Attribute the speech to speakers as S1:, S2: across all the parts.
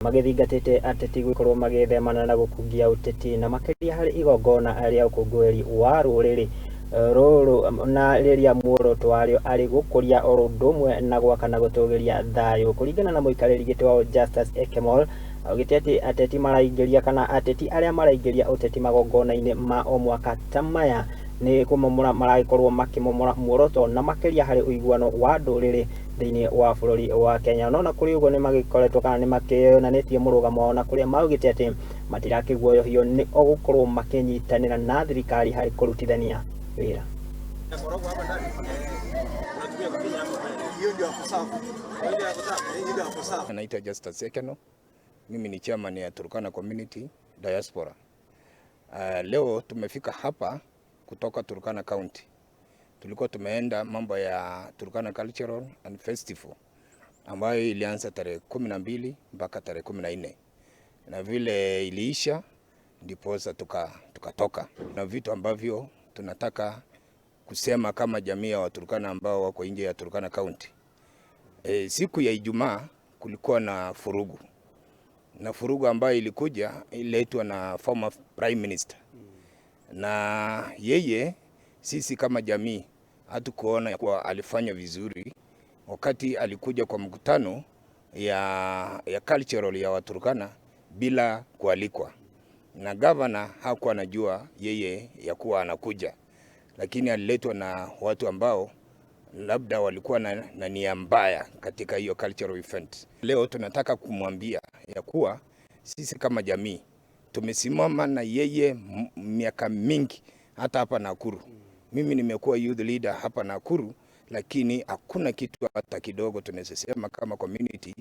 S1: Magĩthingatĩte ateti gũkorwo magĩthemana na gũkungia ũteti na makĩria harĩ igongona rĩa ũkũngũĩri wa rũrĩrĩ rũrũ na rĩrĩa muoroto warĩo arĩ gũkũria oro ũndũ ũmwe na gwaka na gũtũgĩria thayũ. Kũringana na mũikarĩri gĩtĩ wao Justus Ekemol, augĩte atĩ ateti maraingĩria kana ateti arĩa maraingĩria ũteti magongona-inĩ ma o mwaka ta maya nĩ kũmomora maragĩkorwo makĩmomora muoroto na makĩria harĩ ũiguano wa ndũrĩrĩ thĩinĩ wa bũrũri wa Kenya. No na kũrĩ ũguo nĩ magĩkoretwo kana nĩ makĩonanĩtie mũrũgamo wao na kũrĩa maugĩte atĩ matirakĩguoyohio nĩ o gũkorwo makĩnyitanĩra na thirikari harĩ kũrutithania wĩra.
S2: Naitwa Justus Ekeno, mimi ni chairman ya Turkana Community Diaspora. Leo tumefika hapa kutoka Turkana County. Tulikuwa tumeenda mambo ya Turkana Cultural and Festival ambayo ilianza tarehe 12 mpaka tarehe 14 na vile iliisha ndiposa tukatoka na vitu ambavyo tunataka kusema kama jamii ya Waturkana ambao wako nje ya Turkana County. Siku ya Ijumaa kulikuwa na furugu na furugu ambayo ilikuja ililetwa na former prime minister, na yeye, sisi kama jamii hatukuona kuwa alifanya vizuri wakati alikuja kwa mkutano ya cultural ya Waturkana bila kualikwa, na gavana hakuwa anajua yeye ya kuwa anakuja, lakini aliletwa na watu ambao labda walikuwa na nia mbaya katika hiyo cultural event. Leo tunataka kumwambia ya kuwa sisi kama jamii tumesimama na yeye miaka mingi, hata hapa Nakuru. Mimi nimekuwa youth leader hapa Nakuru, lakini hakuna kitu hata kidogo tunaweza sema kama community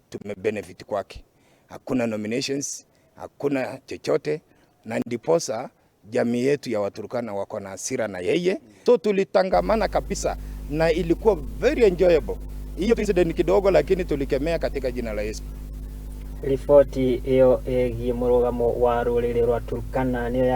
S2: tumebenefit kwake. Hakuna nominations, hakuna chochote, na ndiposa jamii yetu ya Waturkana wako na hasira na yeye. So tulitangamana kabisa na ilikuwa very enjoyable. Hiyo incident kidogo, lakini tulikemea katika jina la Yesu.
S1: Riboti ĩyo ĩgiĩ mũrũgamo wa rũrĩrĩ rwa Turkana nĩyo.